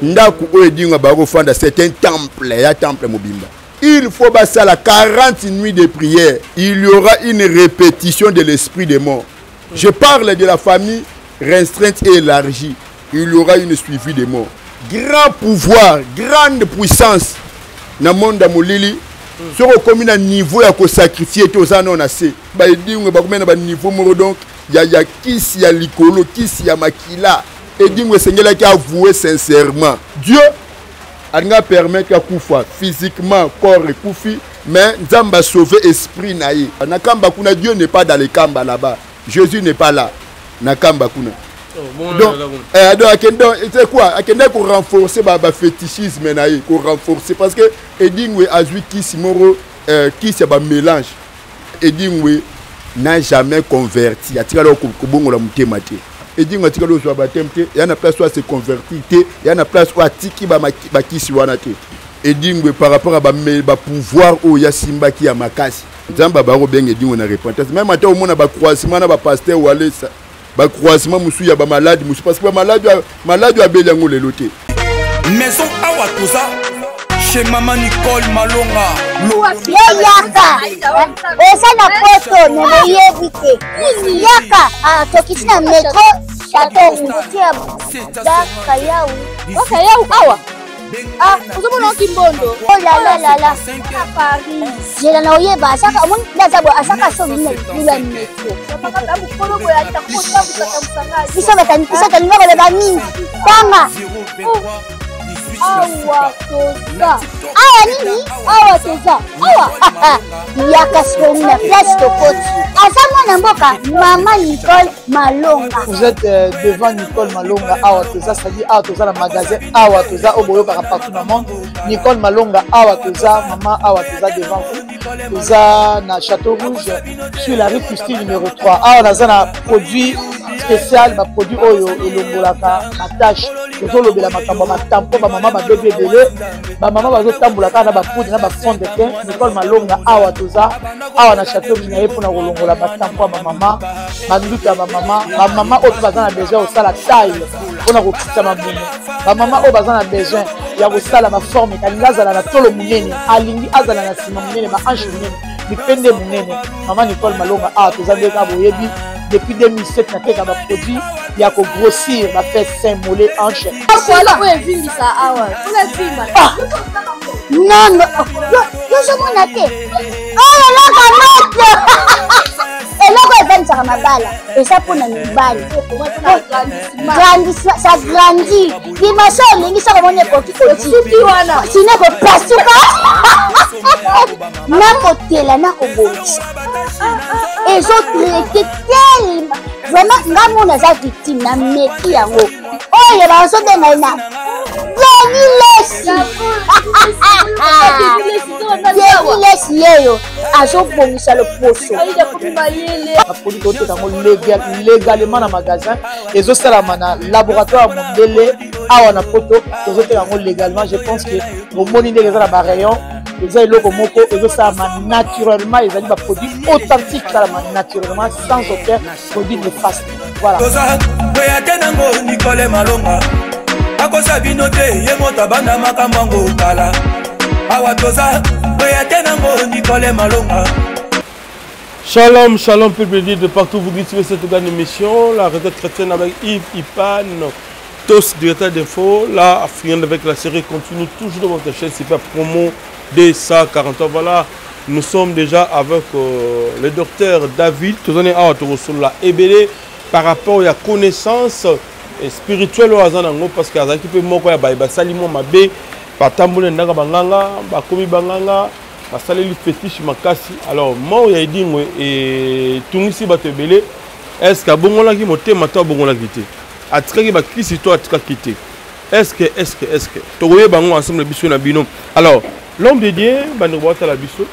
Ndako oyo Edingwe abaka kofanda, c'est un temple, ya temple mobimba. Il faut basala 40 nuits de prière. Il y aura une répétition de l'esprit des morts. Je parle de la famille restreinte et élargie. Il y aura une suivi des morts. Grand pouvoir, grande puissance na monde ya molili. Soki okomi na niveau ya kosacrifie te, oza nano na se. Baedingwe bakomi na baniveau moko, donc ya kisi ya likolo, kisi ya makila. Edingwe esengelaki avouer sincèrement. Dieu alinga permettre akufa physiquement, corps ekufi, mais Nzambe a sauvé esprit na ye. Na kamba kuna, Dieu n'est pas dans les kamba là-bas. Jésus n'est pas là. Na kamba kuna. Oh, bon, donc, eh, donc, akende, donc, c'est quoi? Akende ko renforcer ba fétichisme na ye, ko renforcer parce que Edingwe azwi kisi moko, kisi ya ba mélange. Edingwe n'a jamais converti. Atikala kobongola motema te. Edingwe atikala kozwa baptême te, ya na place oyo ase converti te, ya na place oyo atiki bakisi wana te. Edingwe par rapport à ba pouvoir oyo ya simbaki ya makasi. Nzambe abaki kobenga Edingwe na repentance. Même ata omona ba croisement na ba pasteur Walesa, ba croisement mosusu ya ba malade mosusu, parce que ba malade oyo, malade oyo abeli yango lelo te. Maison awa toza chez Maman Nicole Malonga. Yo yaka, oza na poto me boyebi te. Yaka, tokiti na metro Château Rouge ya Bakayau. Bakayau awa. Ah, ozomona oki mbondo. Oh la la la la. Na Paris. Zela na oyeba, asaka omoni ndaza bo asaka so bino na ya metro. Biso batani biso tolinga koloba mingi. Tanga. Awa toza. Awa nini? Awa toza. Awa. Yaka sikoyo na place tokoti. Aza mwana mboka Mama Nicole Malonga. Vous êtes devant Nicole Malonga awa toza, c'est-à-dire awa toza na magasin awa toza oyo boyokaka partout dans le monde. Nicole Malonga awa toza, maman awa toza devant vous. Toza na Château Rouge sur la rue Christine numéro 3. Awa naza na produit spécial, ba produit oyo elongolaka ba tâche. Tozolobela makambo ya matampo, ba mama babebi ebele, ba mama bazotambola kaka na ba poudre na ba fond de teint. Nicole Malonga awa toza awa na Château Rouge na ye mpona kolongola ba tampo ya ba mama, ba nduta ya ba mama, ba mama oyo mpe baza na besoin ya kosala taille mpona kokitisa mabumu, ba mama oyo baza na besoin ya kosala ba forme, alingi azala na tolo monene, alingi azala na nsima monene, ba hanche monene, mipende monene. Mama Nicole Malonga awa toza nde kaka boyebi depuis 2007 nateka ba produit ya ko grossir ba fesses, seins, mollet, hanche. Voilà oyo evimbisa awa. Mpona evimba. Ah! Non, non, yo ozomona te. Oyo eloko moto. Eloko evandisaka mabala eza mpona mibali. Grandissement, ça grandit. Dimension olingi soki omoni ekoki kosuki wana. Sino ekopasuka. Nakotela nakobongisa. Ezo traité tellement. Vraiment, nga mona aza victime na meki yango. Oyo bazobenga ye na Denis Lessi. Denis Lessi yeyo azobongisa loposo. Baproduit toteka yango légalement na magasin, ezosalama na laboratoire ya mondele awa na poto, tozoteka yango légalement. Je pense que bomoni ndenge eza na ba rayon, eza eloko moko ezosalama naturellement, ezali ba produit authentique, esalama naturellement sans aucun produit néfaste. Voilà. Toza boya te nango Nicole Malonga akosa bino te, ye moto abanda makambo yango kala. Awa toza boya te nango Nicole Malonga. Shalom, shalom, peuple de partout, vous qui suivez cette grande émission, la retraite chrétienne avec Yves Ipan, tous directeur d'info, là, friand avec la série continue toujours dans votre chaîne, c'est pas promo 243. Voilà, nous sommes déjà avec le docteur David, tous on est à Torosola Ebele par rapport à la connaissance spirituelle au Azanango, parce que Azaki peut moko ya ba salimo mabe, ba tambule ndanga banganga, ba komi banganga, ba saleli fétiche makasi. Alors moi ya Edingwe et tungisi bato ebele, est-ce que abongolaki motema to abongolaki te? Atikaki ba kisi to atikaki te? Est-ce que, est-ce que, est-ce que tokoyeba yango ensemble biso na bino? Alors l'homme de Dieu, bandeko batala biso,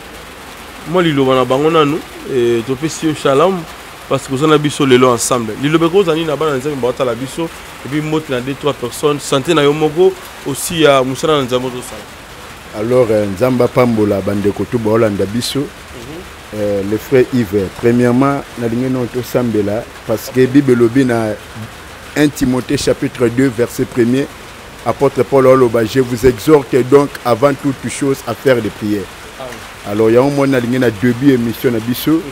moi liloba na bango nanu, et topesi yo shalom parce que ozana biso lelo ensemble. Liloba ko ozani na bana nzambe batala biso, et puis mot na 2 3 personnes, santé na yo moko aussi ya musala na nzambe ozosala. Alors nzamba pambola bandeko to baolanda biso. Le frère Yves, premièrement nalingi no tosambela parce que Bible elobi na 1 Timothée chapitre 2 verset 1er. Apôtre Paul oloba, je vous exhorte donc avant toute chose à faire des prières. Ah. Alors yango moni nalingi na début émission na biso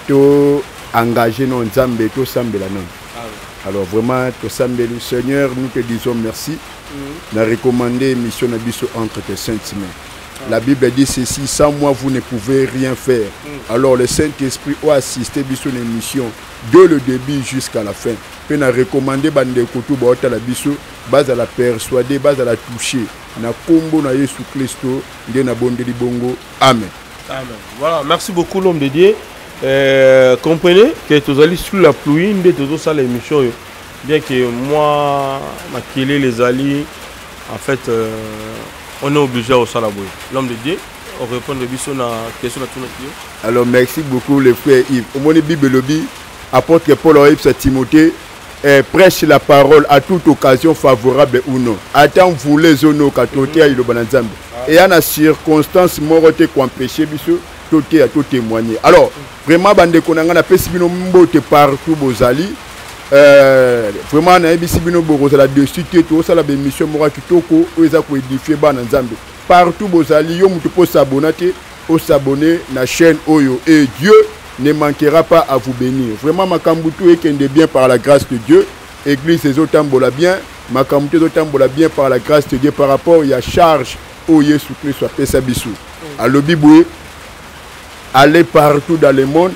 to engager no Nzambe, tosambela nano. Ah. Alors vraiment tosambeli. Seigneur, nous te disons merci. Na recommandé émission na biso entre tes saintes mains. La Bible dit ceci: sans moi vous ne pouvez rien faire. Alors le Saint-Esprit a assisté biso na émission de le début jusqu'à la fin. Mpe na recommandé bandeko tu baotala biso, bazala persuadé, bazala touché na nkombo na Yesu Kristo nde nabondeli bongo, amen. Amen. Voilà, merci beaucoup l'homme de Dieu. Comprenez que tozali sous la pluie nde tozosala émission oyo, bien que moi makelele ezali, en fait on est obligé kosala boye. L'homme de Dieu, orépondre biso na question na tunaki yo. Alors merci beaucoup le frère Yves. Omoni, Bible elobi, apôtre Paul oyebisa Timothée, prêche la parole à toute occasion, favorable ou non. Ata mvula ezonoka, toteya liloba na Nzambe. Eya na circonstance moko te koempêche biso toteya, totémoigner. Alors vraiment bandeko na ngai, napesi bino mbote partout bozali. Vraiment nayebisi bino, bokozala dessus te. Tozosala baémission moko ya kitoko oyo eza koédifie bana Nzambe partout bozali. Yo motu mpo osabona te, osabone na chaîne oyo et Dieu ne manquera pas à vous bénir. Vraiment makambo tu ekende bien par la grâce de Dieu. Église ezotambola bien, makambo tu ezotambola bien par la grâce de Dieu par rapport ya charge oyo Yesu Kristo apesa biso. Alobi boye: allez partout dans le monde,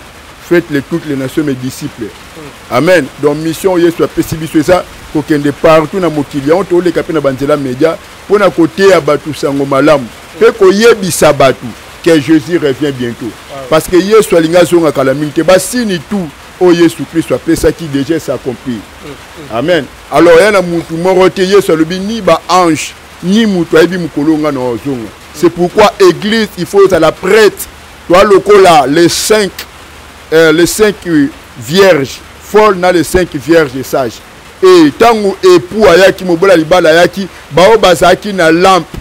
faites-les toutes les nations mes disciples. Amen. Donc mission oyo Yesu apesi biso eza kokende partout na mokili. Yango toleka mpe na banzela média mpona koteya bato sango malamu mpe koyebisa bato que Jésus revient bientôt, parce que Yesu alingi azonga kala mingi te. Basini tout oyo Yesu Kristo apesaki déjà s'accomplir. Amen. Alors ya na mutu moko te, Yesu alobi, ni baange ni mutu ayebi mokolo nga na ozonga. C'est pourquoi église, il faut ozala prête. Toa lokola les cinq vierges folles na les cinq vierges sages. E ntango époux ayaki, mobola libala ayaki, bao bazalaki na lampe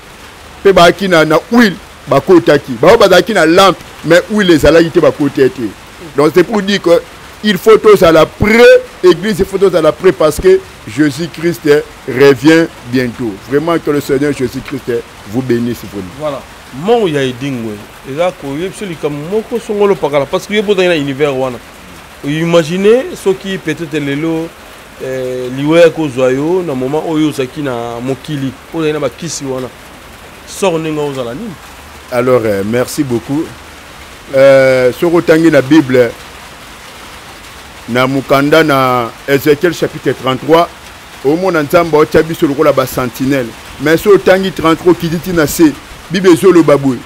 mpe bazalaki na huile bakotaki, bao bazalaki na lampe mais huile ezalaki te bakota te. Donc c'est pour dire que il faut tozala prêt. Église, il faut tozala prêt parce que Jésus Christ revient bientôt. Vraiment, que le Seigneur Jésus Christ vous bénisse vraiment. Voilà, mort ya Edingwe eza koyebi biso likambo moko songolo pakala, parce que ye bozangi na univers wana. Imagine soki peut-être lelo liwa ya kozwa yo na moment oyo ozalaki na mokili, ozali na bakisi wana, sort ndenge ozala nini? Alors merci beaucoup. Soki otangi na Bible, na mokanda na Ézéchiel chapitre 33, omona Nzambe aotya biso lokola basentinelle. Mais soki otangi 33, okiti ntina se, Bible ezoloba boye: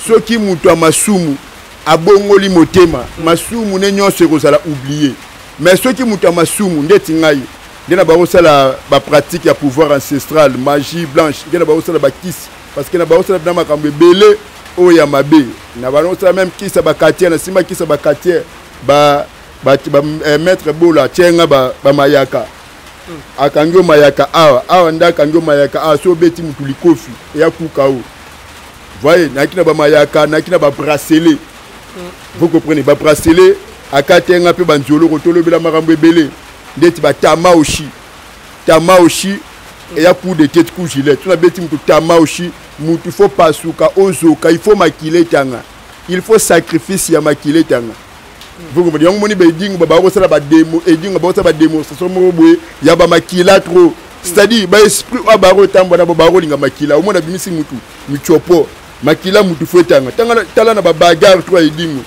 soki moto ya masumu abongoli motema, masumu ne nyonso ekozala oublié. Mais soki moto ya masumu ndeti ngai, nde na bakosala bapratique ya pouvoir ancestral, magie blanche, nde na bakosala bakisi, parce que na bakosala na makambo ebele oyo ya mabe, na bakosala même kisa baquartier, na nsima kisa baquartier ba, ba, ba, eh, maître Bola atienga bamayaka ba akangi yo mayaka awa awa, nde akangi yo mayaka awa. So obeti mutu likofi, eya kuka o voye. Nayaki na bamayaka, nayaki na babracelet, vous comprenez, babracelet akatenga mpe banzoloko. Tolobela makambo ebele ndeti batamaoshi. Tamaoshi eya coup de tête, coup gilet. Tuna beti mutu tamaoshi, mutu faut pasuka, ozoka, il faut makila etanga, il faut sacrifice ya makila etanga, vous comprenez. Yango moni baedingo bakosala bademo, edingo bakosala badémonstration moko boye ya bamakila trop, c'est-à-dire baesprit oyo bakotambola na bo bakolinga makila. Omona bimisi mutu mitiopo, makila mutu faut etanga. Tala na babagarre to edingo,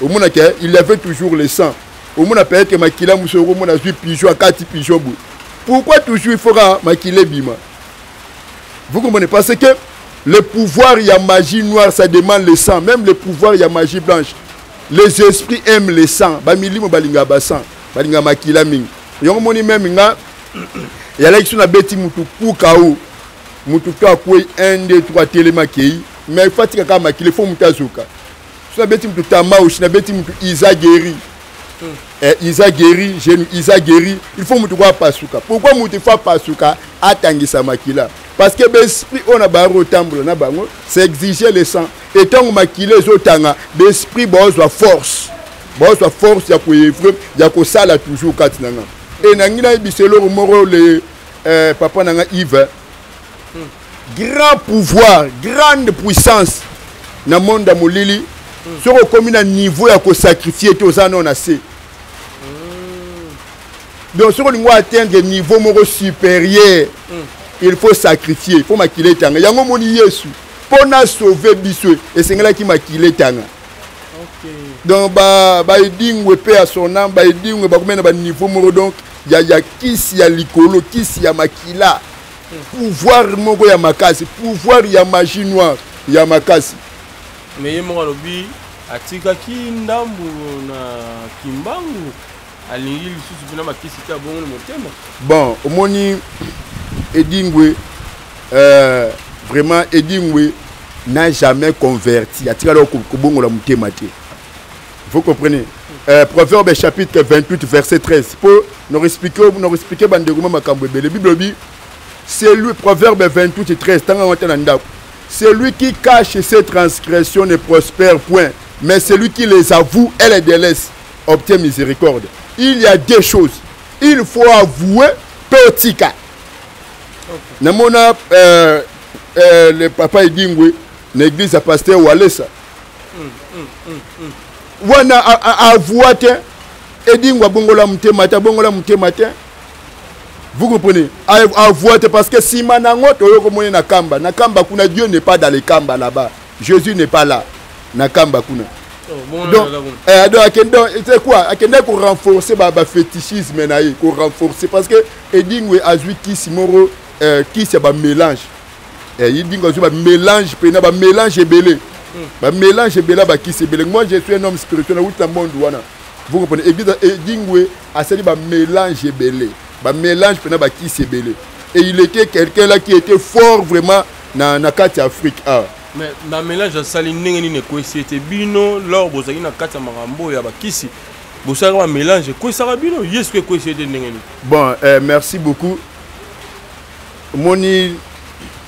omona ke il y avait toujours le sang. Omona peut-être makila mosusu, okomona azwi pigeon, akati pigeon boye. Pourquoi toujours il faut ka makila ebima? Vous comprenez? Parce que le pouvoir ya magie noire, ça demande le sang. Même le pouvoir ya magie blanche, les esprits aiment le sang. Bamilimo balingaka basang, balingaka makila mingi. Yango moni même nga eyalaki so nabeti mutu kuka o mutu to akwei, 1 2 3, telema akei, mais faut atika kaka makila, faut mutu azoka. So nabeti mutu tamaushi, nabeti mutu isa guéri, isa guéri genou, isa guéri, il faut mutu ko apasuka. Pourquoi mutu faut apasuka, atangisa makila? Parce que baesprit oyo na bango otambola na bango, c'est exiger le sang. Et ntango makila ezotanga, baesprit baozwa force, baozwa force ya koœuvrer, ya kosala toujours kati na nga. E nangi nayebisa eloko moko le papa na nga Yves. Grand pouvoir, grande puissance na monde ya molili. Soki okomi na niveau ya kosacrifie te, oza nao na se. Donc soki olingi atteindre niveau moko supérieur, il faut sacrifier, il faut makila etanga. Yango omoni Yesu, mpo na sauve biso, esengelaki makila etanga. Donc baedingwe mpe ya son âme, baedingwe bakomi na baniveau moko, donc ya kisi ya likolo, kisi ya makila, pouvoir moko ya makasi, pouvoir ya magie noire ya makasi. Mais ye moko alobi atikaki ndambu na Kimbangu, alingi lisusu mpena makisi te, abongoli motema. Bon, omoni Edingwe, vraiment Edingwe n'a jamais converti, atikala kobongola motema te. Vous comprenez? Proverbe chapitre 28 verset 13, po nous expliquer bandeko ma makambo ebele. Bible elobi, c'est lui, Proverbe 28 13, tanga wata na ndako: celui qui cache ses transgressions ne prospère point, mais celui qui les avoue et les délaisse obtient miséricorde. Il y a deux choses: il faut avouer mpe otika. Namona le papa Edingwe na église ya pasteur Walesa wana, avoua te. Edingwe abongola motema te, abongola motema te. Vous comprenez? Avoua te, parce que nsima nango toyo komoni na Kamba, na Kamba kuna. Dieu n'est pas dans les Kamba là-bas, Jésus n'est pas là na Kamba kuna. Donc, donc akende, c'est quoi, akende korenforcer bafétichisme na ye, korenforcer, parce que Edingwe azwi kisi moko, kisi ya bamélange. Edingwe azwi bamélange mpena, bamélange ebele, bamélange ebele, bakisi ebele. Moi, je suis un homme spirituel, nauti na monde wana. Vous comprenez? Église, Edingwe asali bamélange ebele, bamélange mpena, bakisi ebele, et il était quelqu'un là qui était fort vraiment na kati ya Afrique, ah. Mais bamélange asali, ndenge nini ekwesi ete bino lors bozalaki na kati ya makambo oyo ya bakisi, bosalaka bamélange, ekwesaka bino? Ye soki ekwesi ete ndenge nini? Bon, merci beaucoup. Omoni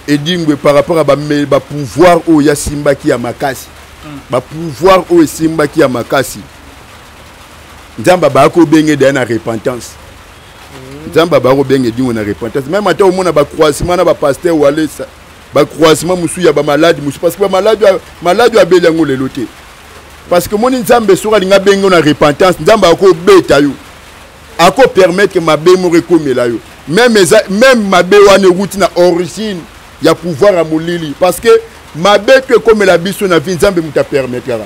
Edingwe, par rapport à bapouvoir oyo asimbaki ya makasi, bapouvoir oyo esimbaki ya makasi, Nzambe abaya kobenge deya na repentance. Nzambe abaya kobenga Edingwe na repentance. Même ata omona bacroisement na bapasteur Walesa, bacroisement mosusu ya bamaladi mosusu, parce que bamaladi, maladi oyo abeli yango lelo te. Parce que omoni, Nzambe soki alingi abenge yo na repentance, Nzambe akobeta yo, akopermettre mabe moko ekomela yo, même eza même mabe wana ewuti na origine ya pouvoir ya molili. Parce que mabe to ekomela biso na vie, Nzambe moto apermettraka.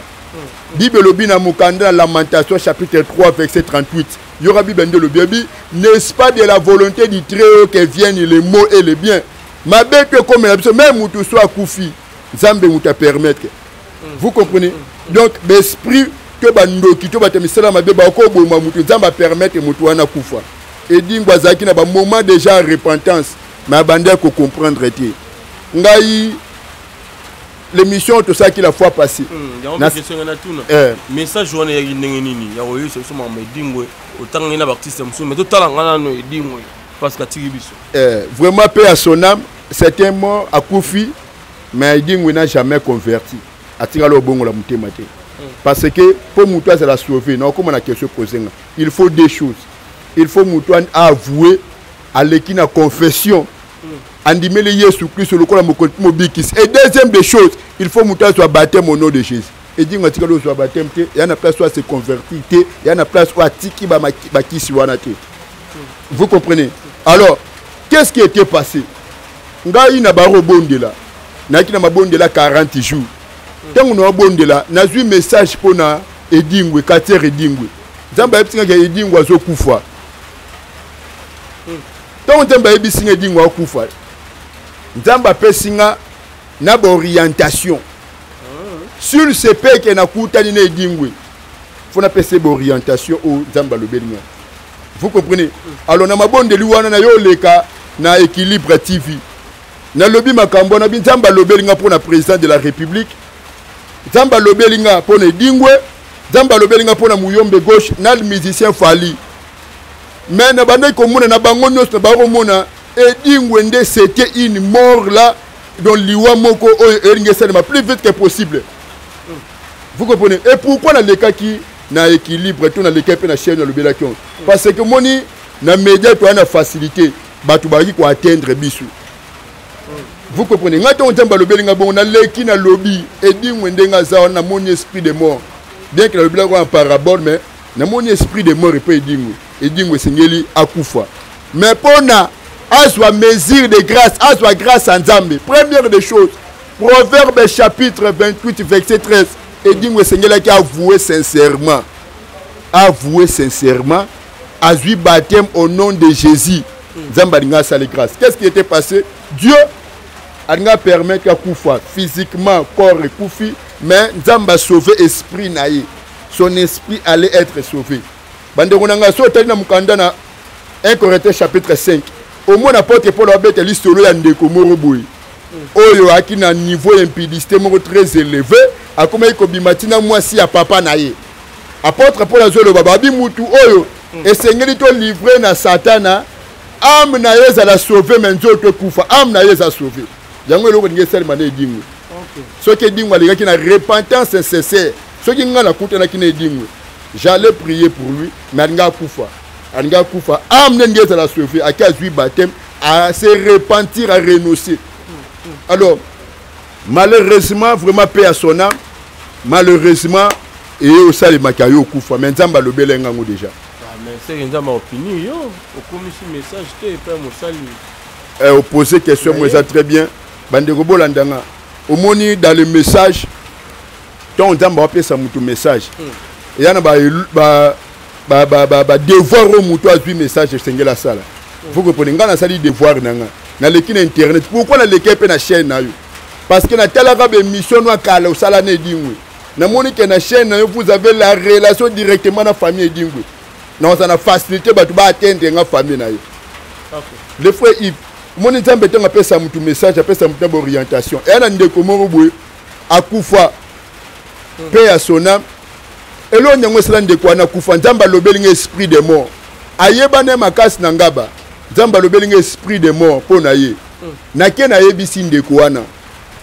Bible elobi na mokanda na Lamentation chapitre 3 verset 38, yoka Bible nde elobi, ebi: n'est-ce pas de la volonté du Très-Haut que viennent les maux et les biens? Mabe to ekomela biso, même motu so akufi, Nzambe moto apermettre. Vous comprenez? Donc baesprit to bandoki to bato ya misala mabe bakoboma motu, Nzambe apermettre motu wana akufa. Edingwe azalaki na bamoment déjà ya repentance, mais abandaki kocomprendre te. Ngai, l'émission tosalaki la fois passée, yango question nga natuna, message wana eyaki ndenge nini ya koyebisa biso makambo Edingwe? Otangaki na baartiste mosusu, mais totala nga nano Edingwe, parce que atiki biso. Vraiment, paix à son âme. C'est un mort, akufi, mais Edingwe n'a jamais converti, atikala obongola motema te. Parce que mpo moto azala sauvé, na okóma na question pose nga, il faut deux choses: il faut moto avouer, aleki na confession, andimeli Yesu Kristo lokola mokonzi mpe mobikisi, et deuxième des choses, il faut moto azwa baptême au nom de Jésus. Edingwe atikali ozwa baptême te, ya na place oyo ase convertir te, ya na place oyo atiki bakisi wana te. Vous comprenez? Alors, qu'est-ce qui était passé? Ngai na barobondela, nayaki na mabondela 40 jours. Ntango naobondela, nazwi message mpo na Edingwe, quartier Edingwe. Nzambe ayebisi ngaki Edingwe azokufa. Ntango Nzambe ayebisi nga Edingwe akufa, Nzambe apesi nga na baorientation sur ce peke. Nakutani na Edingwe, fo napesa ye baorientation oyo Nzambe alobeli nga. Vous comprenez? Alors, na mabondeli wana na yo, oleka na Équilibre TV, nalobi makambo wana bi Nzambe alobeli nga mpo na président de la République, Nzambe alobeli nga mpo na Edingwe, Nzambe alobeli nga mpo na Muyombe Gauche na musicien Fally. Mais na bandaki komona na bango nyonso, na bakomona Edingwe nde c'était une mort là, donc liwa moko oyo elingi esalema plus vite que possible. Vous comprenez? Et pourquoi nalekaki na Équilibre to nalekaki mpe na chaîne, nalobelaki yango? Parce que moni na média toya na facilité, bato bazalaki koatteindre biso. Vous comprenez? Nga ntango Nzambe alobeli nga bongo, naleki nalobi edingwe ndenge aza wana, namoni esprit de mort. Bien que nalobelaki en parabole, mais namoni esprit de mort epai edingwe. Edingwe esengeli akufa. Mais mpona azwa mesure de grâce, azwa grâce ya Nzambe. Première des choses, Proverbe chapitre 28 verset 13, edingwe esengelaki avouer sincèrement. Avouer sincèrement, azwi baptême au nom de Jésus. Nzambe alingi asali grâce. Qu'est-ce qui était passé? Dieu alingi apermettre akufa physiquement, corps ekufi, mais Nzambe a sauvé esprit na ye. Son esprit allait être sauvé. Bandeko na ngai, soki otali na mokanda na 1 Corinthiens chapitre 5, omona apôtre Paul abeta lisolo ya ndeko moko boye oyo ayaki na niveau ya impudicité moko très élevé, akomaki kobima ntina mwasi ya papa na ye. Apôtre Paul azoloba babi mutu oyo esengeli to livrer na Satana, âme na ye ezala sauve, mais nzoto ekufa, âme na ye eza sauve. Yango eloko elingi esalema na edingwe. Soki edingwe alingaki na repentance sincère, soki ngai nakutanaki na edingwe, j'allais prier pour lui, mais alingi akufa, alingi akufa, âme nde ndenge ezala sauve. Aki azwi baptême, à se repentir, à renoncer. Alors malheureusement, vraiment paix à son âme, malheureusement eye osalemaki ayo okufa, mais Nzambe alobela ye ngango déjà. Ah, mais seke Nzambe aopini yo okomisi message te epai mosali. Eh, opose question mo eza très bien. Bandeko bolanda nga, omoni dans le message, ntango Nzambe apesa motu message, eya na badevoir oyo motu azwi message esengeli asala. Faut comprendre, ngai nasali devoir na nga, naleki na internet. Pourquoi naleki mpe na chaîne na yo? Parce que natalaka baémission no akala osala na edingwe, namoni ke na chaîne na yo vous avez la relation directement na famille edingwe, naoza na facilité bato baatteindre nga famille na ye. Le frère Yves, omoni Nzambe ntango apesa motu message, apesa motu na baorientation. Eya na ndeko moko boye akufa mpe ya sona eloko yango esala ndeko wana akufa. Nzambe alobeli nga esprit de mort, ayebana ye makasi na ngaba. Nzambe alobeli nga esprit de mort mpo na ye. Nake nayebisi ndeko wana,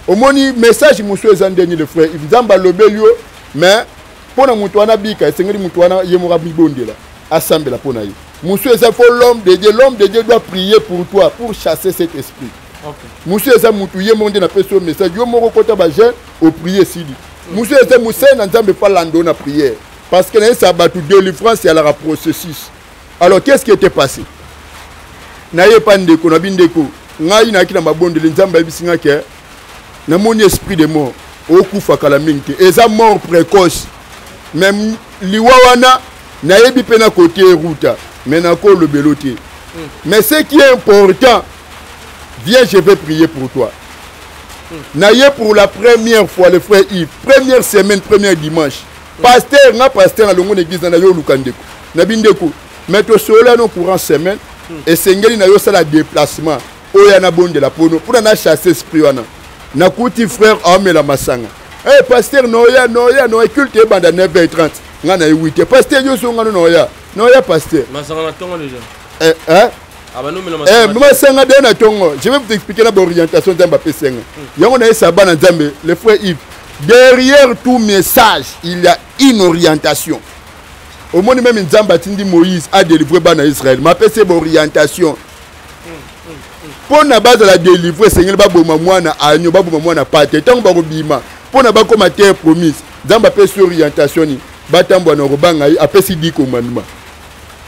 omoni message mosusu eza ndeni. Le frère Yves, Nzambe alobeli yo, mais mpo na moto wana bika, esengeli moto wana ye moko amibondela, asambela mpo na ye. Mosusu eza fo l'homme de Dieu, l'homme de Dieu doit prier pour toi pour chasser cet esprit. Mosusu eza motu ye moko nde napesi yo message, yo moko kota bajeune oprie esili. Mosusu eza mosali na Nzambe mpo alanda yo na prière, parce que nayesa bato délivrance eyalaka processus. Alors qu'est-ce qui était passé? Naye pa ndeko na bindeko, ngai nayaki na mabondeli, Nzambe ayebisi ngai ke namoni esprit de mort, okufa kala mingi te, eza mort précoce, mais liwa wana nayebi mpe na kote eruta, mais nakolobelo te. Mais ce qui est important, viens, je vais prier pour toi. Naye pour la première fois, le frère Yves, première semaine, premier dimanche, pasteur nga, pasteur alongo na église na yo, oluka ndeko na bindeko, mais tosolola no courant semaine, esengeli na yo osala déplacement oyo nabondela pono mpona na chasse esprit wana. Nakuti frère aomela masanga. Hey, pasteur, noya noya noya, culte ebanda 9h30, nga na ye 8. Pasteur, yo ozonga no, noya noya pasteur. Masanga na ntongo déjà? Eh, eh? Eh, masanga de na ntongo. Je vais vous expliquer na baorientation Nzambe apesi nga yango. Nayesa bana Nzambe, le frère Yves, derrière tout message il y a une orientation. Omoni même Nzambe atindi Moïse adélivre bana Israël, mapesi ye baorientation mpo na bazala délivre. Esengeli baboma mwana agneau, baboma mwana pate ntango bakobima mpo na bakoma terre promise. Nzambe apesi orientation nini? Batambola na kobanga ye, apesi 10 commandement.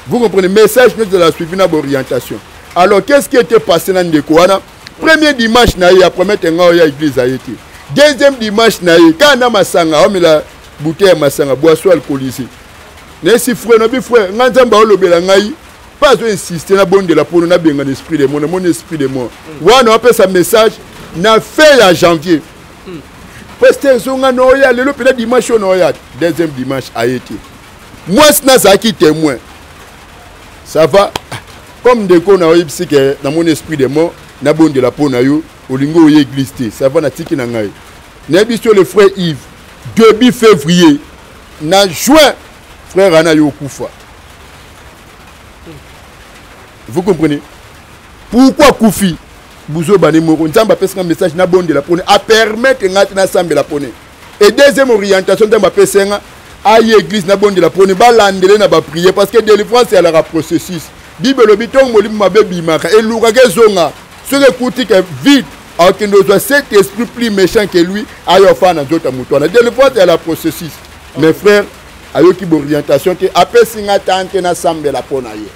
Vous comprenez? Message nyonso ezala suivi na baorientation. Alors qu'est ce qui était passé na ndeko wana? Premier dimanche na ye, apromettre ngai oyo ya église, aye te. Deuxième dimanche na ye, kaka na masanga, aomela bouteille ya masanga, boisson alcoolisée. Nayesi frère, nabi frère, ngai Nzambe aolobela ngai mpe azo insiste nabondela mpono nabengana esprit de mort, namoni esprit de mort wana. Apesa message na fin ya janvier: pasteur, ezonga na oya lelo mpena dimanche oyo na oya. Deuxième dimanche aye te. Mwasi nazalaki témoin, ça va, comme ndeko na oyebisi ke namoni esprit de mort, nabondela mpo na yo, olingi oye église te, ça va, natiki na ngai. Nayebi so le frère Yves, début février na juin, frère ana yo okufa. Vous comprenez pourquoi akufi? Buzoba ne moko. Nzambe apesanga message nabondela mpone, apermettre ngai te nasambela mpone. Et deuxième orientation nzambe apesenga, aye église nabondela mpone balandele na baprière, parce que délivrance eyalaka processus. Bible elobi ntongo molimo mabe ebimaka, elukaka ezonga, soki ekuti ke vide. Akende ozwa cet esprit plus méchant que lui, ayo fa na nzoto ya moto wana. Délivrance ya la processus. Mes frères, ayoki borientation te, apesi nga tante nasambela mpo na ye.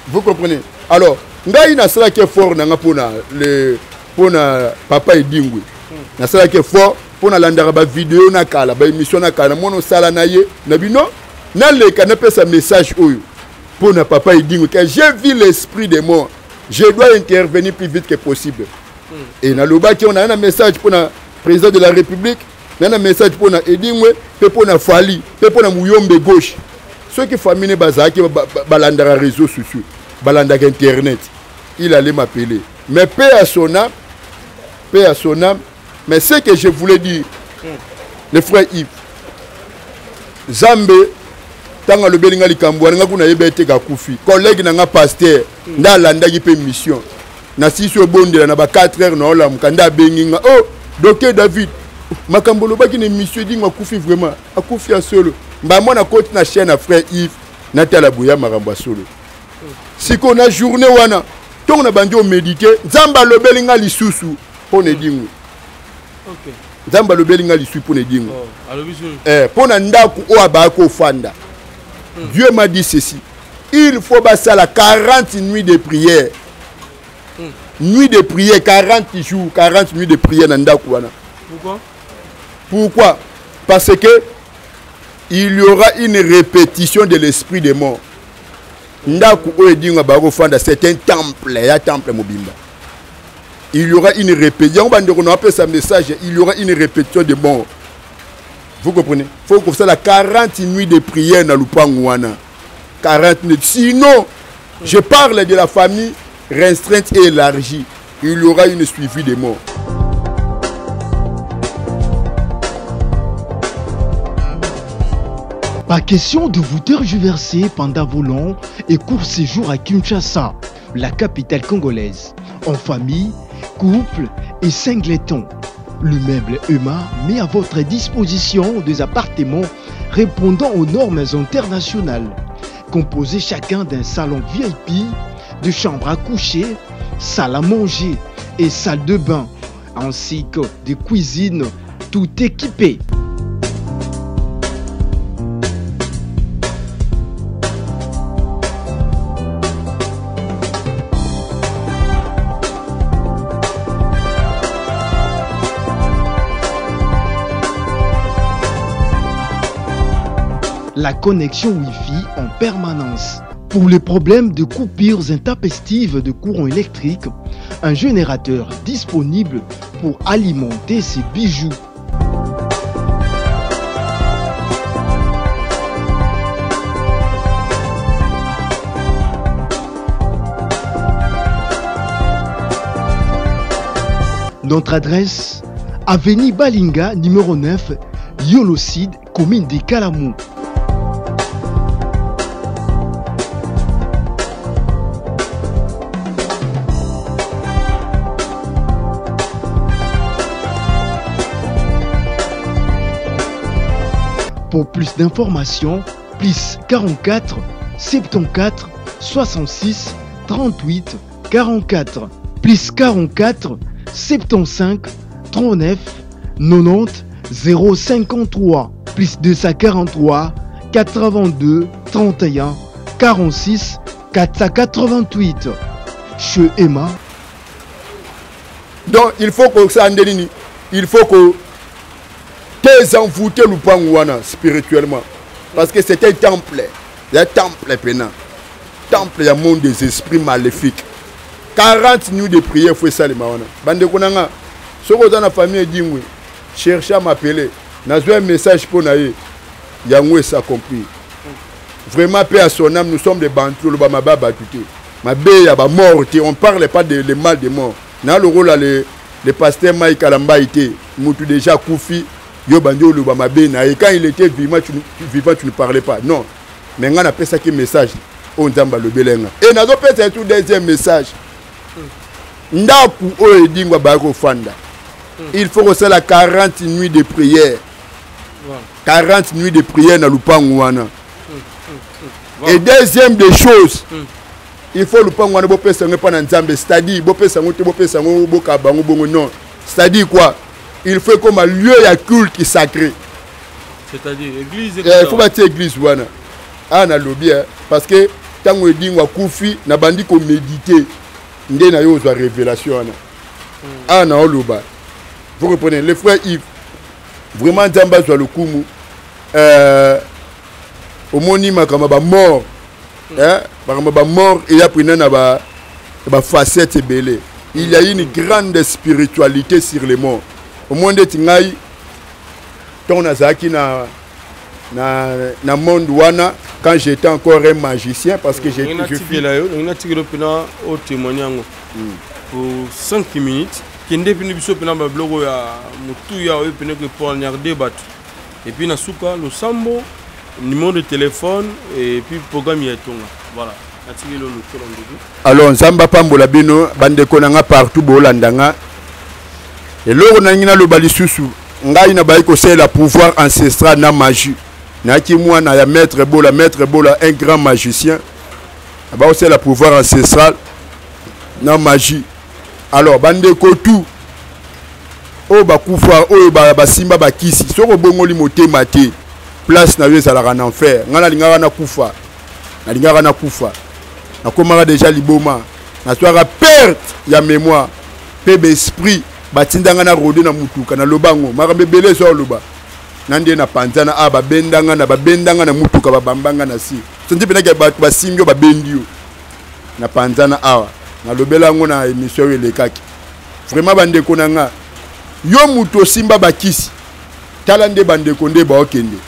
Vous comprenez? Alors, ngai nasalaki effort na nga mpo na le mpo na papa Edingwe. Nasalaki effort mpo nalandaka bavideo na kala, baémission na kala, namona osala na ye na bino, naleka napesa message oyo mpo na papa Edingwe, que j'ai vu l'esprit de mort, je dois intervenir plus vite que possible. Et nalobaki on a un message mpo na président de la République, na na message mpo na Edingwe, mpe mpo na Fally, mpe mpo na Muyombe gauche. Soki famille ne bazalaki balandaka réseaux sociaux, balandaka internet, il allait m'appeler. Mais paix à son âme, paix à son âme. Mais ce que je voulais dire, le frère Yves, Zambe, ntango alobeli nga likambo wana, nga kuna yeba ete kakufi. Collègue na nga pasteur, nde alandaki mpe mission. Nasisi obondela na ba 4 heures na olamuka, nde abengi nga, oh, docteur David, makambo olobaki na émission Edingwe akufi vraiment, akufi ya solo. Mba mwana koti na chaîne ya frère Yves, natala boya makambo ya solo. Sikoyo na journée wana, ntongo na bandi omedite, Nzambe alobeli nga lisusu mpo na Edingwe. Nzambe alobeli nga lisusu mpo na Edingwe. Mpo na ndako oyo abaya kofanda. Dieu m'a dit ceci, il faut basala 40 nuits de prière. Nuit de prière, 40 jours, 40 nuits de prière na ndako wana. Pourquoi? Pourquoi? Parce que il y aura une répétition de l'esprit de mort. Ndako oyo Edingwe abaya kofanda, c'est un temple, ya temple mobimba. Il y aura une répétition. Yango bandeko na bapesa message, il y aura une répétition de mort. Vous comprenez? Faut que ça la 40 nuits de prière na lupangu wana. 40 nuits. Sinon, je parle de la famille restreinte et élargie. Il y aura une suivi de mort. Pas question de vous tergiverser pendant vos longs et courts séjours à Kinshasa, la capitale congolaise, en famille, couple et singleton. Le meuble Emma met à votre disposition des appartements répondant aux normes internationales, composés chacun d'un salon VIP, de chambres à coucher, salle à manger et salle de bain, ainsi que des cuisines tout équipées. La connexion Wi-Fi en permanence. Pour les problèmes de coupures intempestives de courant électrique, un générateur disponible pour alimenter ses bijoux. Notre adresse, avenue Balinga, numéro 9, Yolocide, commune de Kalamu. Pour plus d'informations, plus 44 74 66 38 44, plus 44 75 39 90 053, plus 243 82 31 46 488. Chez Emma. Donc il faut que ça ndenini, il faut que désenvoûter lupangu wana spirituellement, parce que c'est un temple, il y a un temple pénal, temple ya monde des esprits maléfiques. 40 nuits de prière faut ça les mawana. Bande konanga, soko oza na famille Edingwe, cherche à m'appeler. Nazwa un message pour na ye. Yango est accompli. Vraiment paix à son âme, nous sommes des bantous, le bamaba batuté. Ma bé ya ba mort, on parle pas de le mal de mort. Na le rôle le pasteur Mike Kalamba était mutu déjà koufi, yo bandi oloba mabe na ye. Quand il était vivant, tu ne parlais pas. Non. Mais nga na pesa ki message oyo Nzambe alobeli nga. Et nazo pesa tout deuxième message. Ndaku oyo Edingwe ba kofanda. Il faut que ça la 40 nuits de prière. 40 nuits de prière na lupangu wana. Et deuxième des choses, Il faut lupango wana bopesa yango epai na Nzambe, c'est-à-dire bopesa yango te, bopesa yango bokaba yango bongo, non. C'est-à-dire quoi? Il faut ekoma lieu ya culte sacré. C'est-à-dire église? Il faut batia église wana. Awa nalobi, parce que ntango Edingo akufi, nabandi koméditer nde na yo ozwa révélation wana. Awa na oloba, vous comprenez, le frère Yves, vraiment Nzambe azwa lokumu. Omoni makambo ya bamort, eh, makambo ya bamort eya mpena na bafacette ebele. Il y a une grande spiritualité sur les morts. Omoni ndeti ngai, ntango nazalaki na monde wana, quand j'étais encore un magicien, parce que j'ai je suis Natikela yo, natikela mpena otémoigne yango pour 5 minutes. Kende mpene biso mpena babiloko ya motuya oyo pene kopoignarde bato, et puis na suka losambo, numéro de téléphone et puis programme ya etonga. Voilà, natikeli yo lokolo, ndeko. Alors, Nzambe apambola bino, bandeko na nga partout boolanda nga. Eloko nangi naloba lisusu, ngai nabayi kosalela pouvoir ancestral na magie. Nayaki mwana ya maître Bola, maître Bola un grand magicien. Abayi kosalela pouvoir ancestral na magie. Alors bandeko tu oyo bakufa, oyo basimba bakisi, soki obongoli motema te, place na yo ezalaka na enfer. Ngai nalingaka nakufa, nalingaka nakufa, nakomaka déjà liboma, nazwaka perte ya mémoire mpe baesprit batindanga na rode na mutuka. Naloba ngo makambo ebele eza oloba na nde na panzana a babendanga na babendanga na mutuka, babambanga na si santi mpenaki bato basimbi yo, babendi yo na panzana awa. Nalobela yango na émission oyo elekaki. Vraiment, bandeko na nga, yo moto osimba bakisi, tala nde bandeko nde baokende.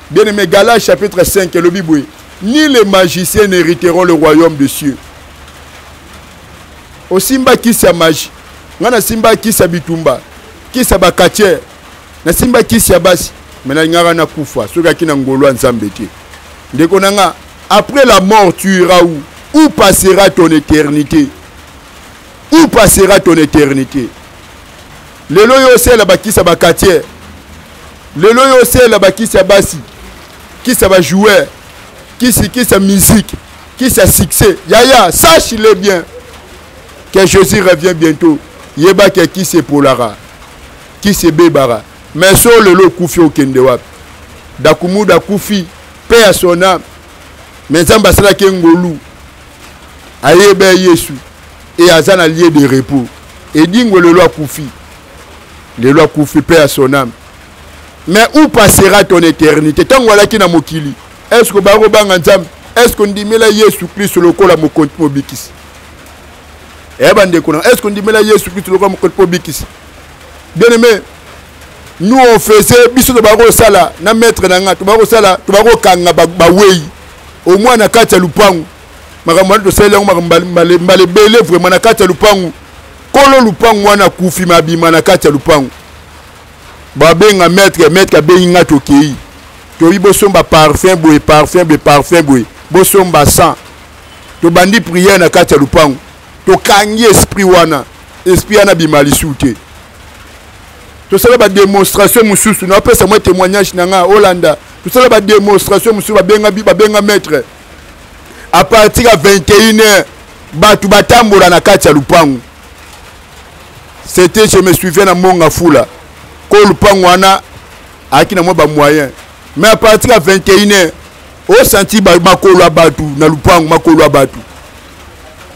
Bien aimé, Galates chapitre 5 elobi boye: ni les magiciens n'hériteront le royaume des cieux. Osimba kisi ya magie, nga nasimba kisi ya bitumba, kisi ya bakatiere, nasimba kisi ya basi, me nalingaka nakufa soki aki na ngolu ya Nzambe te. Ndeko na nga, après la mort tu iras où? Où passera ton éternité? Où passera ton éternité? Lelo oyo osala bakisi ya bakatiere, lelo oyo osala bakisi ya basi, kisi ya bajoueur, kisi, kisi ya musique, kisi ya succès, yaya, sache-le bien que Jésus revient bientôt. Yebaki kisi epolaka, kisi ebebaka, mais so lelo okufi, okende wapi? Dakumuda akufi mpe ya son âme, mais Nzambe asalaki ngolu, ayeba Yesu e aza na lieu de repos. Edingwe lelo akufi, lelo akufi mpe ya son âme, mais où passera ton éternité? Ntango alaki na mokili, est ce que bakobanga Nzambe? Est ce que ondimela Yesu Kristo lokola mokonzi mobikisi? Eya bandeko na, est ce que ondimela Yesu Kristo lokola mokonzi mobikisi? Bien aimé, nous on faisait, biso tobaka kosala na maître na nga, tobaka kosala, tobaka kokanga bawei au moins na kati ya lupangu. Makambo wana tosaleli yango makambo mbala ebele. Vraiment, na kati ya lupangu, kolo lupangu wana akufi, ma abima na kati ya lupangu, babenga maître, maître abengi nga, tokei, toyi bosomba parfum boye, parfum boye, parfum boye, bosomba 100. Tobandi prière na kati ya lupangu, tokangi esprit wana, esprit wana bima lisusu te. Tosala badémonstration mosusu, napesa mwa témoignage na nga olanda. Tosala badémonstration mosusu, babenga, babenga maître, à partir ya 21 heures bato batambola na kati ya lupangu. C'était, je me souviens, na Monga Fula ko lupangu wana ayaki na mwa bamoyen, mais à partir ya 21 heures osanti makolo ya bato na lupangu, makolo ya bato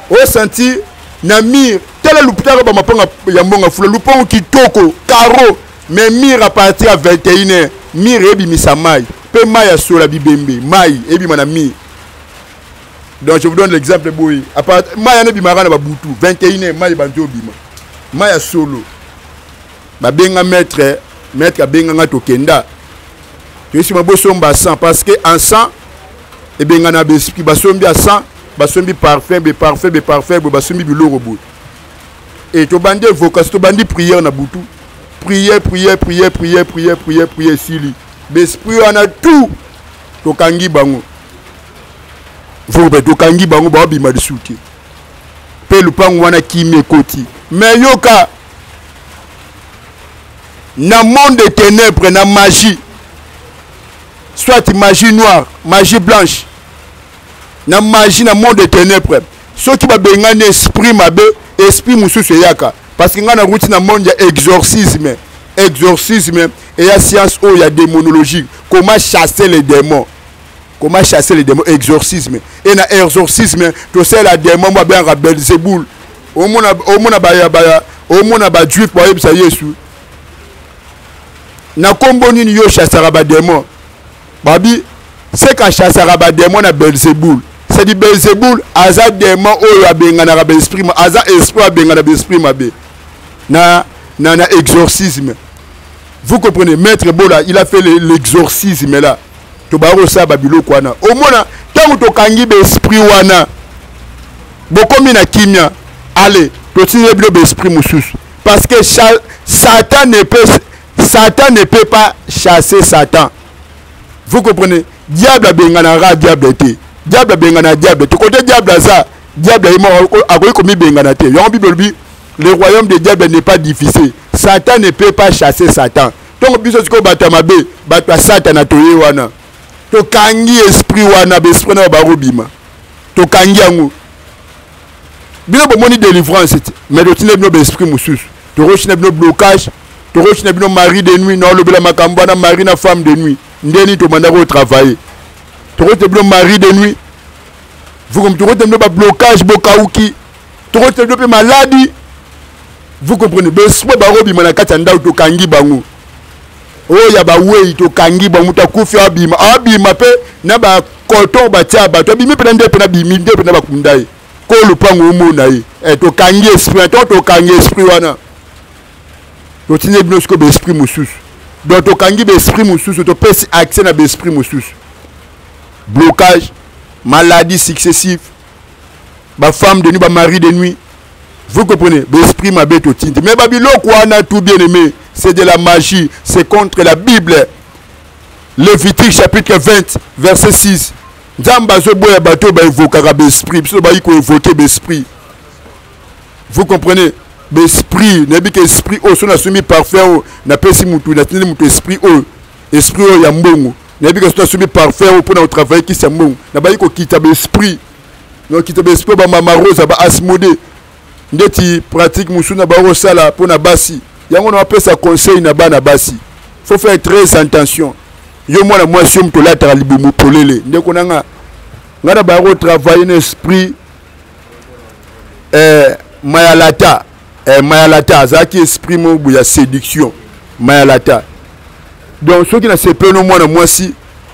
osanti na mur. Tala lupitaka bamapanga ya Mbonga Fula, lupangu kitoko caro, mais mur, à partir ya 21 heures mur ebimisa mai mpe mai ya sola bibembe, mai ebima na mur. Donc je vous donne l'exemple boye, mai wana ebimaka na babutu 21 heures, mai ebandi obima, mai ya solo. Babenga maître, maître abenganga, tokenda, toyesima bosomba 100, parce que en 100 ebengana baesprit. Basombi ya 100, basombi parfum be, parfum be, parfum boye, basombi biloko boye e tobandi évocation, tobandi prière na butu, prière, prière, prière, prière, prière, prière, prière, esili, baesprit wana tout tokangi bango vobe, tokangi bango, baobima lisusu te mpe lupango wana kimi ekoti. Mais yoka, na monde de ténèbres, na magie, soit magie noire, magie blanche. Na magie, na monde de ténèbres, soki babengani esprit mabe, esprit mosusu eyaka. Parce que ngai naruti na monde ya exorcisme. Exorcisme eya science oyo ya démonologie, comment chasser les démons, comment chasser les démons, exorcisme. Et na exorcisme tosala démon mo abengaka Belzeboul. Omona, omona baya baya, omona ba juif bayebisa Yesu na kombo nini yo chassaka ba démon? Babi seka chassaka ba démon na Belzeboul. C'est du Belzeboul aza démon oyo abenganaka ba esprit, aza esprit abengana ba esprit mabe na na na exorcisme. Vous comprenez, maître Bola, il a fait l'exorcisme là. Tobaya kosala babiloko wana. Omona ntango tokangi ba esprit wana, bokomi na kimia. Allez, totindeli bino ba esprit mosusu. Parce que Satan ne peut pas chasser Satan. Vous comprenez? Diable abenganaka diable te. Diable abengana diable te. Côté diable aza, diable aye moko akoki komibengana te. Yango Bible elobi, le royaume de diable n'est pas divisé. Satan ne peut pas chasser Satan. Donc biso sikoyo bato ya mabe, bato ya Satana toye wana. Tokangi esprit wana, ba esprit wana bakobima. Tokangi yango. Bino bomoni délivrance te, mais totindi bino ba esprit mosusu. Tokotina bino blocage, tokotina bino mari de nuit, na olobela makambo wana mari na femme de nuit. Ndeni tobanda ko travailler. Tokotina bino mari de nuit. Vous comprenez, tokotina bino ba blocage bokauki. Tokotina bino pe maladie. Vous comprenez, ba esprit bakobima na kati ya ndako tokangi bango. Oyo ya ba wei tokangi bango, moto akufi abima, abima pe na ba coton batia bato, abimi pe na nde pe na bimi, nde pe na bakunda ye. Ko lupango omona ye. Tokangi esprit, to tokangi esprit wana. Totindi bino siko ba esprit mosusu. Donc tokangi ba esprit mosusu, topesi accès na ba esprit mosusu. Blocage, maladie successive, ba femme de nuit, ba mari de nuit. Vous comprenez? L'esprit mabe totindi. Mais babiloko wana tout bien aimé, c'est de la magie, c'est contre la Bible. Lévitique chapitre 20, verset 6. Nzambe azoboya bato ba évokaka ba esprit, biso bayi ko évoquer ba esprit. Vous comprenez? Ba esprit, nayebi ke esprit oyo so nasombi parfum oyo, napesi mutu, natindi mutu esprit oyo, esprit oyo ya mbongo. Nayebi ke so nasombi parfum oyo mpona kotravailler kisi ya mbongo, nabayi kokita ba esprit. Nakita ba esprit ba mama Rosa, ba Asmodée. Ndeti pratique mosusu na bango kosala mpona basi. Yango na bapesa conseil na bana basi. Faut faire très attention. Yo mwana mwasi yo moto olataka libumu polele. Ndeko na nga, nga na bango travailler na esprit Mayalata. Mayalata azalaki esprit moko ya séduction. Mayalata. Donc soki na sepeli no mwana mwasi,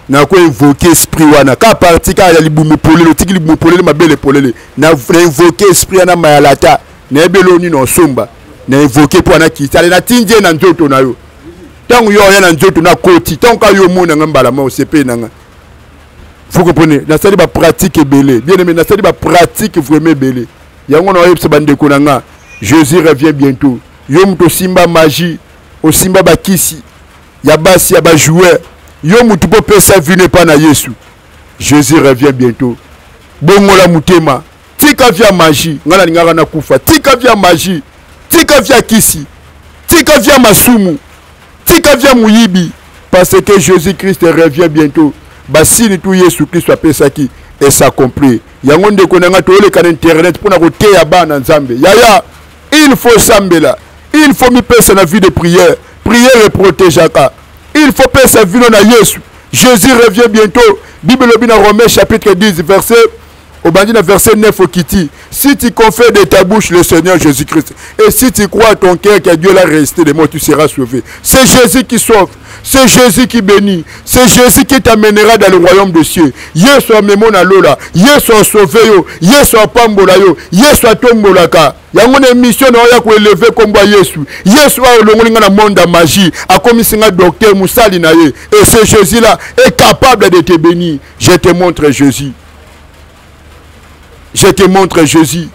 na ko invoquer esprit wana ka parti ka ya libumu polele, otiki libumu polele, mabele polele, na invoquer esprit wana Mayalata, na ebelo nini osomba, na invoquer po ana kita, ale na tindie na nzoto na yo. Tango yo oya na nzoto na koti, tango ka yo mona nga mbala moko sepeli na nga. Vous comprenez? Nasali ba pratique ebele. Bien aimé, nasali ba pratique vraiment ebele. Yango na oyebisa ba ndeko na nga, Jésus revient bientôt. Yo moto osimba magie, osimba ba kisi ya basi ya ba joueur, yo moto po pesa vino epa na Yesu. Jésus revient bientôt. Bongola motema, tika via magie, nga nalingaka nakufa. Tika via magie, tika via kisi, tika via masumu, tika via muyibi, parce que Jésus-Christ revient bientôt. Basini tu Yesu Christ apesaki et s'accomplir. Yango ndeko na nga toyoleka na internet mpona koteya bana Nzambe. Yaya, il faut sambela, il faut mipesa na vie de prière. Prière eprotégeaka. Il faut pesa vino na Yesu. Jésus revient bientôt. Bible elobi na Romains chapitre 10 verset obandi na verset 9 okiti. Si tu confesses de ta bouche le Seigneur Jésus-Christ et si tu crois à ton cœur que Dieu l'a ressuscité des morts, tu seras sauvé. C'est Jésus qui sauve, c'est Jésus qui bénit, c'est Jésus qui t'amènera dans le royaume des cieux. Yesu amemo na lola, Yesu a sauvé yo, Yesu apambola yo, Yesu atombolaka. Yango na émission na oya ko élever kombo ya Yesu. Yesu a olongoli nga na monde ya magie, akomisi nga docteur musali na ye. Et ce Jésus-là est capable de te bénir. Je te montre Jésus. Je te montre Jésus.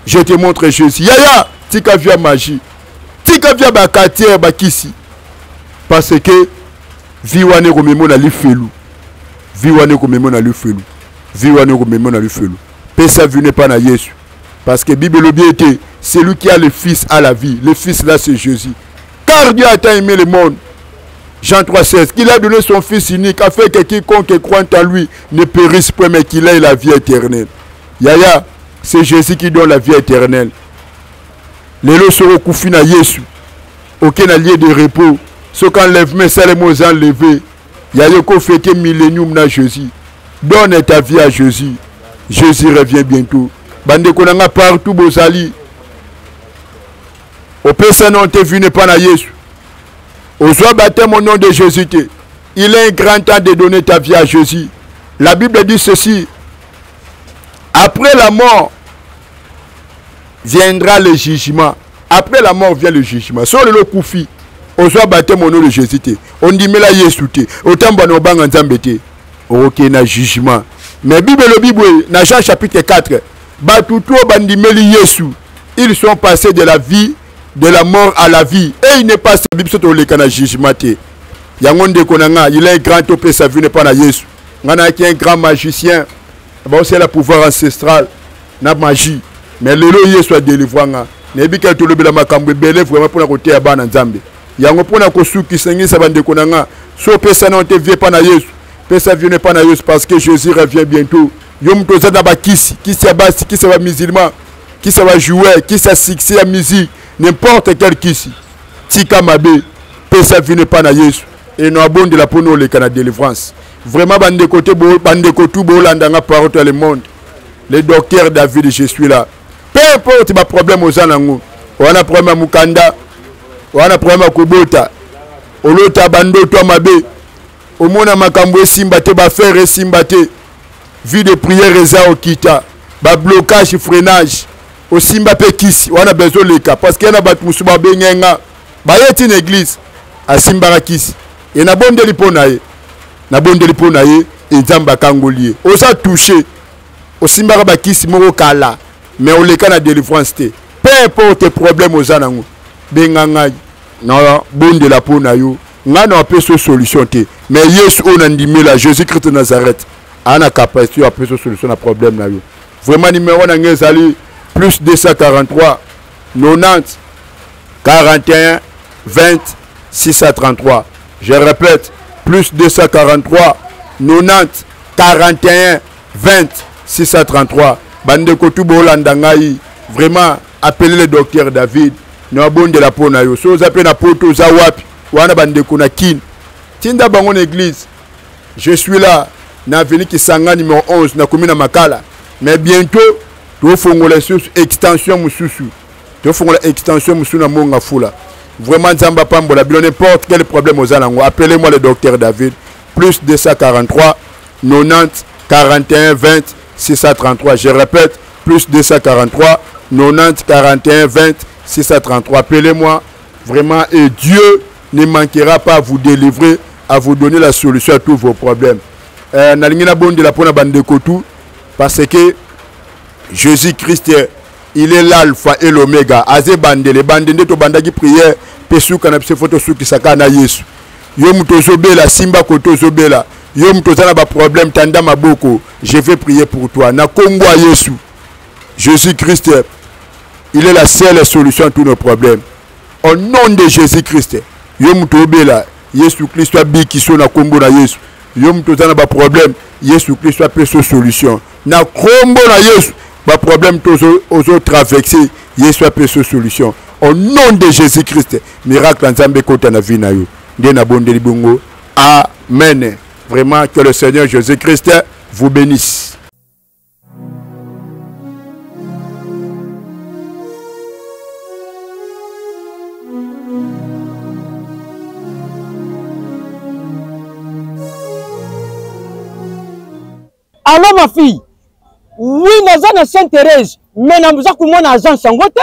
Je te montre Jésus. Yaya, tika via magie. Tika via ba quartier ba kisi. Parce que vie wana ekomema na lifelu. Vie wana ekomema na lifelu. Vie wana ekomema na lifelu. Pesa vie n'est pas na Yesu. Parce que Bible elobi ete celui qui a le Fils a la vie. Le Fils là c'est Jésus. Car Dieu a tant aimé le monde. Jean 3,16, qu'il a donné son Fils unique afin que quiconque croit en lui ne périsse point, mais qu'il ait la vie éternelle. Yaya, c'est Jésus qui donne la vie éternelle. Lelo soki okufi na Yesu, oke na lieu de repos, soki enlèvement esalemi oza enlevé. Yaya okofete millénium na Jésus. Donne ta vie à Jésus. Jésus revient bientôt. Bandeko na nga partout bozali. Opesa non te vue pas na Yesu. Ozwa baptême au nom de Jésus te. Il est un grand temps de donner ta vie à Jésus. La Bible dit ceci. Après la mort viendra le jugement. Après la mort vient le jugement. Sur le kufi, ozwa baptême au nom de Jésus te. Ondimela Yesu te. Otamba na obanga Nzambe te. Okokende na jugement. Mais Bible elobi boye na Jean chapitre 4, bato to bandimeli Yesu, ils sont passés de la vie de la mort à la vie et il n'est pas biso toleka na jugement te. Yango ndeko na nga, il est grand topesa vie n'est pas na Yesu. Nga nayaki un grand magicien, baosala pouvoir ancestral na magie, mais lelo Yesu adelivra nga. Nayebi ke tolobela makambo ebele vraiment mpona koteya bana Nzambe. Yango mpona kosukisa ngisa bandeko na nga, so opesa nano te vie mpa na Yesu, pesa vie mpa na Yesu parce que Jésus revient bientôt. Yo moto oza na bakisi, kisi ya basi, kisi ya bamusulman, kisi ya bajoueur, kisi ya succès ya musique, n'importe quel kisi, tika mabe, pesa vie mpa na Yesu. Eno abondela mpona oleka na délivrance. Vraiment bandeko te, bandeko tout bolanda nga partout dans le monde. Le docteur David, je suis là. Peu importe ba problème oza nango, wana problème ya mukanda, wana problème ya kobota, olota bandoto ya mabe, omona makambo esimba te, ba affaire esimba te, vie de prière eza okita, ba blocage, freinage, osimba pe kisi, wana bezo leka parce que yana bato mosusu babenge nga, baye ti na église, asimbaka kisi. E nabondeli mpo na ye, nabondeli mpo na ye, e Nzambe akangoli ye. Oza touché, osimbaka bakisi moko kala, mais oleka na délivrance te. Peu importe problème oza nango, benga ngai, na bondela mpo na yo. Ngai na apesa yo solution te, mais Yesu oyo nandimela, Jésus-Christ de Nazareth, a na capacité ya apesa yo solution na problème na yo. Vraiment numéro na ngai ezali plus 243 90 41 20 633. Je répète, plus 243 90 41 20 633. Bandeko tout bolanda ngai, vraiment appelez le docteur David. Na bondela po na yo. So oza pe na poto oza wapi? Wana bandeko na Kin. Tinda bango na église. Je suis là na avenue Kisanga numéro 11 na commune ya Makala. Mais bientôt tofongola lisusu extension mosusu. Tofongola extension mosusu na Monga Fula. Vraiment Nzambe apambola bino, n'importe quel problème oza nango, appelez-moi le docteur David plus 243 90 41 20 633. Je répète, plus 243 90 41 20 633. Appelez-moi vraiment et Dieu ne manquera pas à vous délivrer, à vous donner la solution à tous vos problèmes. Nalingi na bondela pona bandeko tout parce que Jésus-Christ, il est l'alpha et l'oméga. Aze bandele, bandende to bandaki prière, pe suka na biso photo sukisaka na Yesu. Yo muto ozobela, simba koto ozobela. Yo muto oza na ba problème, tanda maboko. Je vais prier pour toi. Na kombo ya Yesu. Jésus-Christ, il est la seule solution à tous nos problèmes. Au nom de Jésus-Christ, yo muto obela, Yesu Christ abiki so na kombo na Yesu. Yo muto oza na ba problème, Yesu Christ apesa solution. Na kombo na Yesu, ba problème to ozo traverser, Yesu apesa solution. Au nom de Jésus-Christ, miracle Nzambe kota na vie na yo. Nde na bondeli bongo. Amen. Vraiment que le Seigneur Jésus-Christ vous bénisse. Allô ma fille. Oui, naza na Sainte-Thérèse, mais naza komona agence yango te.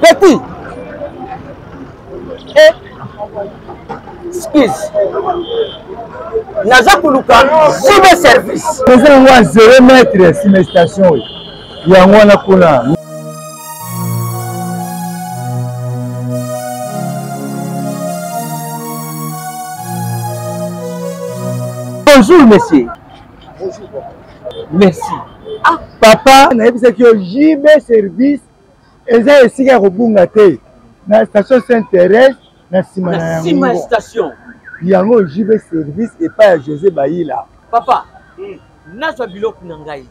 Petit. Eh. Excuse. Naza koluka JB service. Eza yango ya 0 mètre ya nsima ya station oyo. Yango wana kuna. Bonjour monsieur. Bonjour. Merci. Ah, papa, nayebisaki yo JB service eza esika ya kobunga te. Na station Sainte Thérèse na nsima na yango station yango JB service epai ya José Bayila. Papa, nazwa biloko na ngai.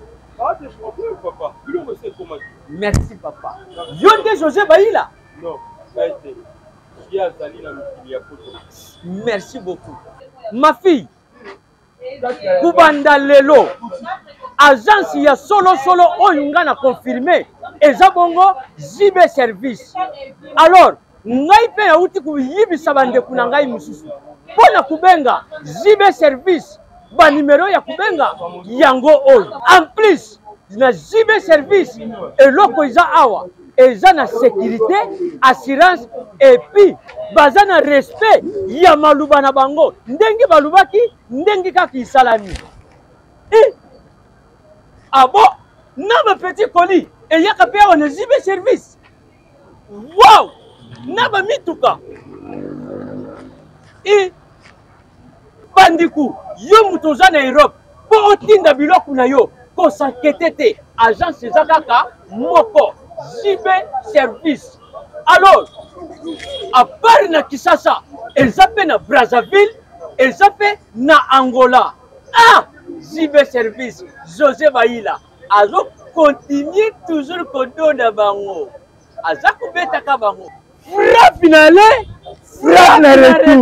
Merci papa. Yo nde José Bayila? Non, ngai te. Ye azali na mikili ya poto. Merci beaucoup. Ma fille, kubanda lelo agence ya solosolo oyo ngai na confirme eza bongo JB service. Alors ngai mpe nauti koyibisa bandeko na ngai mosusu mpo na kobenga JB service, banimero ya kobenga yango oyo. En plus na JB service eloko eza awa eza na sécurité, assurance, et puis baza na respect ya maluba na bango ndenge balubaki ndenge kaka isalami. E abo na ba petit colis eyaka mpe awa na JB service. Wow, na ba mituka e bandiku yo moto oza na Europe mpo otinda biloko na yo kosankete te, agence eza kaka moko, JB service. Alors à part na Kinshasa eza mpe na Brazzaville, eza mpe na Angola. Ah, JB service, José Bayila azo continuer toujours kodonda bango, aza kobetaka bango frappe na le frappe na retour.